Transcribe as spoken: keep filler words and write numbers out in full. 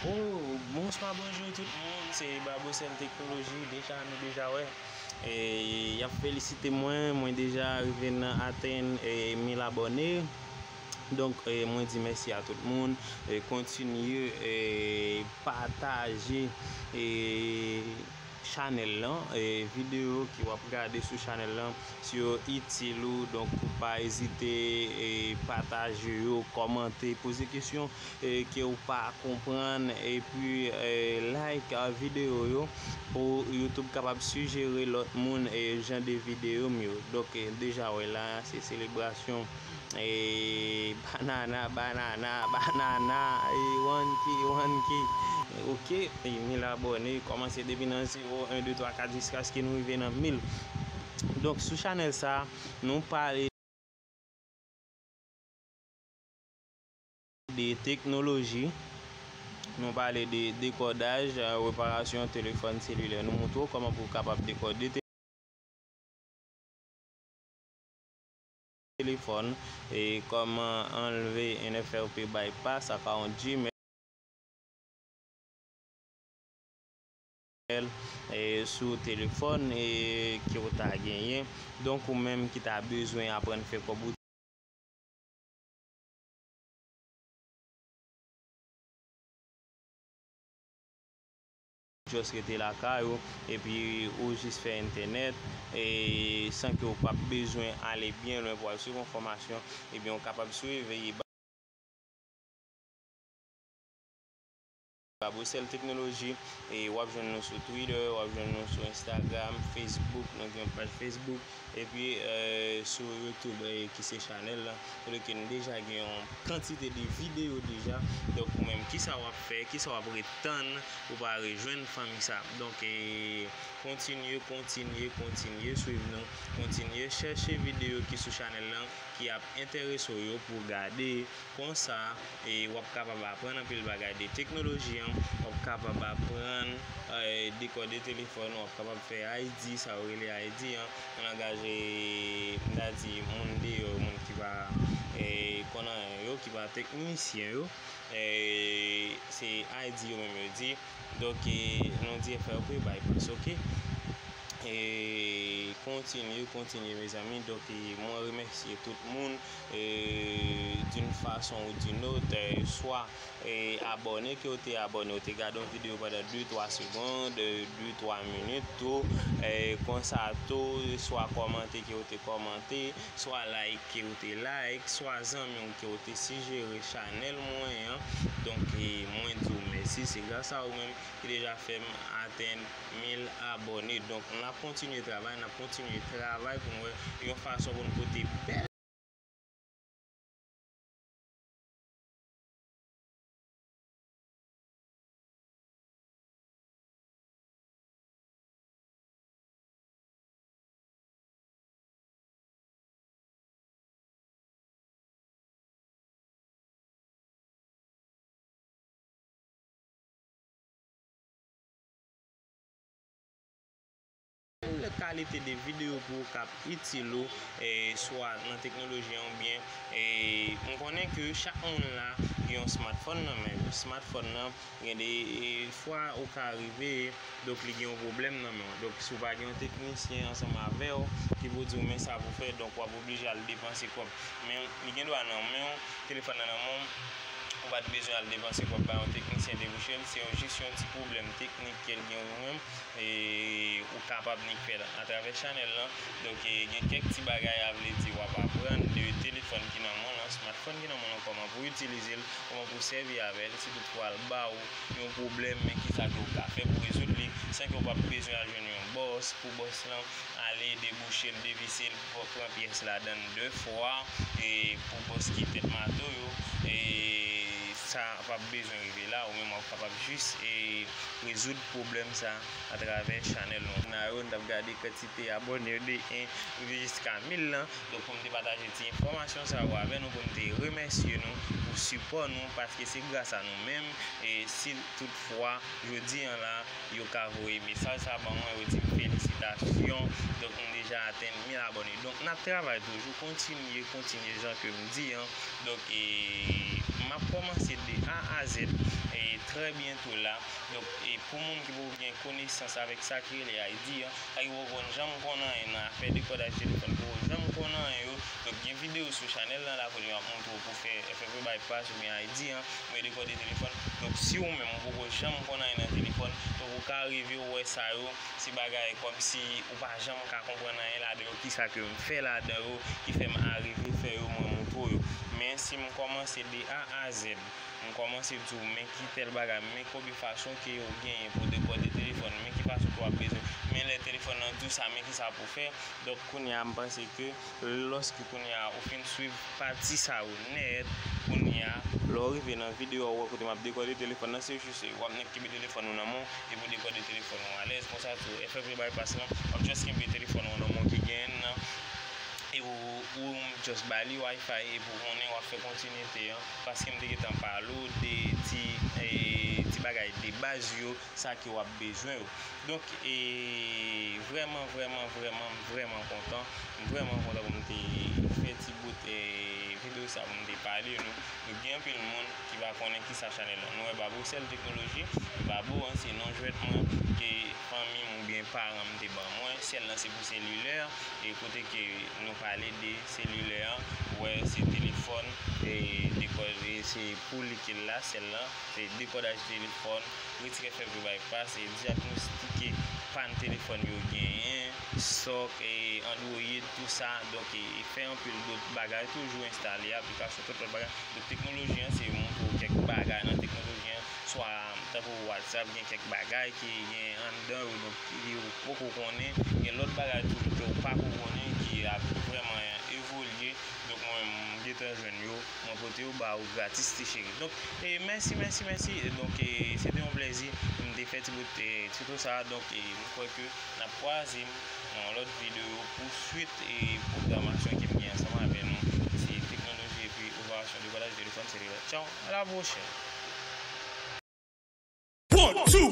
Oh, bonswa, bonjou tout moun, se Babocel Teknoloji, deja nou deja wè. E, y ap felisite mwen, mwen deja rive nan atenn, e, mil abòne. Donk, e, mwen di mèsi a tout moun, e, kontinye, e, pataje, e, chanèl lan, e, videyo ke w ap gade sou chanèl lan, si yo itil ou, donk ou pa ezite, e, pataje yo, kòmante, poze kesyon, e, ke w pa konprann, epi, e, like, a, videyo yo pou YouTube kapab sijere lòt moun, e, jan de videyo m yo. Donk, e, deja wè la, se selebrasyon, e, banana, banana, banana, e, one K, one K. Ok, e, mil abòne, kòmanse depi nan zewo, en, de, twa, kat, jiskaske nou rive nan mil. Donk, sou chanèl sa, nou pale de teknoloji, nou pale de dekòdaj, e, reparasyon telefòn selilè. Nou montre w kòman pou w kapab dekòde te-, telefòn, e kòman anlve N F R P bypass account Gmail, e, sou telefòn, e, ke w ta genyen. Donk, ou menm ki ta bezwen aprann fè kòb ou, just rete lakay ou, epi ou jis fè entènèt, e, san ke w p ap bezwen ale byen lwen pou al swiv yon fòmasyon, ebyen, ou kapab swiv, e, Babocel Teknoloji, e w ap jwenn nou sou Twitter, w ap jwenn nou sou Instagram, Facebook, nou gen yon paj Facebook, epi, e, sou YouTube, e, ki se chanèl la, kote ke nou deja gen yon kantite de videyo deja. Donk, ou menm, kisa w ap fè, kisa w ap ret tann pou w pa rejwenn fanmi sa? Donk, e, kontinye, kontinye, kontinye swiv nou, kontinye chèche videyo ki sou chanèl lan, ki ap enterese w yo pou w gade. Konsa, e, w ap kapab aprann anpil bagay de teknoloji an, w ap kapab aprann, e, dekòde telefòn, w ap kapab fè I D, sa yo rele I D an, nan langaj, e, m ta di moun deyò, moun ki pa, e, konn anyen yo, ki pa teknisyen yo, e, se I D yo menm yo di. Donk, e, nou di N F R P bypass, ok? E, kontinye, kontinye, mezanmi. Donk, e, mwen remèsye tout moun, e, d'une façon ou d'une autre, e, swa, e, abòne ke w te abòne, w te gade yon videyo pandan de, twa segonn, de, de, twa minit tou, e, konsa tou, swa kòmante ke w te kòmante, swa like ke w te like, swa zanmi w ke w te sijere chanèl mwen an. Donk, e, mwen di w mèsi, se gras a ou menm ki deja fè m atenn mil abòne. Donk, n ap kontinye travay, n ap kontinye travay pou n wè yon fason pou n pote bèl kalite de videyo pou ou k ap itil ou, e, swa nan teknoloji an oubyen, e, m konnen ke chak moun la gen yon smartphone nan men yo. Smartphone nan, gen de, e, fwa ou ka rive, donk li gen yon pwoblèm nan men w. Donk si w pa gen yon teknisyen ansanm avè w ki pou di w men sa pou fè, donk w ap oblije al depanse kòb. Men li gen dwa nan men w, telefòn nan nan men w, ou pa t bezwen al depanse kòb ba yon teknisyen debouche l, se yon, jis yon ti pwoblèm teknik ke l gen ou menm, e ou kapab nik fè l atravè chanèl lan. Donk, e, gen kèk ti bagay, a vle di, w ap aprann de telefòn ki nan men w lan, smartphone ki nan men w lan, kòman pou w itilize l, kòman pou w sèvi avè l, si toutfwa l ba w yon pwoblèm, men kisa ke w ka fè pou rezoud li, san ke w p ap bezwen al jwenn yon bòs, pou bòs lan ale debouche l, devise l, pou pran pyès ladan l de fwa, e pou bòs ki tèt mato yo, e sa p ap bezwen rive la, ou menm w ap kapab jis, e, rezoud pwoblèm sa atravè chanèl nou. N a yo, n t ap gade kantite abòne yo de en rive jiska mil lan. Donk, pou m te pataje ti enfòmasyon sa yo avè nou, pou m te remèsye nou pou sipò nou, paske se gras a nou menm, e si toutfwa, jodi an la, yo ka voye mesaj sa ban mwen, yo di m felisitasyon. Donk, m deja atenn mil abòne. Donk, n ap travay toujou, kontinye, kontinye jan ke m di an. Donk, e, m ap kòmanse de A a Z, e, trè byento la. Donk, e pou moun ki poko gen konesans avèk sa ki rele I D an, sa ki poko janm konn anyen nan afè dekodaj telefòn, poko janm konn anyen yo, donk gen videyo sou chanèl lan la kote m ap montre w pou fè F F E bypass oubyen I D an, oubyen dekode telefòn. Donk, si ou menm ou poko janm konn anyen nan telefòn, donk ou ka rive wè sa yo, se bagay kòmsi ou pa janm ka konprann anyen ladan yo, kisa ke m fè ladan yo, ki fè m arive fè yo, mwen montre w yo. Men si m kòmanse de A a Z, m kòmanse di w, men ki tèl bagay, men konbyen fason ke yo genyen pou dekode telefòn, men ki fason ke w ap bezwen, men lè telefòn nan di w sa, men kisa pou w fè. Donk, kounye a, m panse ke lòske kounye a ou fin swiv pati sa yo nèt, kounye a, lè w rive nan videyo a, ou wè kote m ap dekode telefòn nan, se jis w ap nèk kenbe telefòn ou nan men w, epi w dekode telefòn ou alèz. Konsa tou, F F E bypass lan, w ap just kenbe telefòn ou nan men w ki genyen nan, e ou, ou just ba li Wi-Fi, epi w konnen w ap fè kontinite an, paske m te gentan pale w de ti, e, ti bagay de baz yo, sa ke w ap bezwen yo. Donk, e, vrèman, vrèman, vrèman, m vrèman kontan. M vrèman kontan pou m te fè ti bout, e, videyo sa pou m te pale nou. Donk, gen anpil moun ki pa konnen kisa chanèl lan. Nou wè Babo Sèl Teknoloji. Babo an se non jwèt mwen ke fanmi m oubyen paran m te ban mwen. Sèl lan se pou selilè. E kote ke nou pale de selilè an, ou wè se telefòn, e, dekò-, e, se pou li ke l la, sèl lan. Se dekodaj telefòn, retire F F E bypass, e dyagnostike pàn telefòn yo genyen, sòk, e Android, tou sa. Donk, e, e fè anpil dòt bagay, toujou enstale aplikasyon, tout lòt bagay. Donk, teknoloji an, se montre w kèk bagay nan teknoloji an, swa tankou WhatsApp, gen kèk bagay ki gen anndan yo, donk, yo poko konnen, gen lòt bagay toujou ke w pako konnen ki ap vrèman evolye. Donk, mwen, m gentan jwenn yo, mwen pote yo ba ou gratis, ti cheri. Donk, e mèsi, mèsi, mèsi. E donk, e, se te yon plèzi pou m te fè ti bout, e, tito sa a. Donk, e, m kwè ke n ap kwaze nan yon lòt videyo pou swit e pwogramasyon ke m gen ansanm avè nou. Se teknoloji epi operasyon dekodaj telefòn selilè. Tchaw, a la pwochèn. One, two,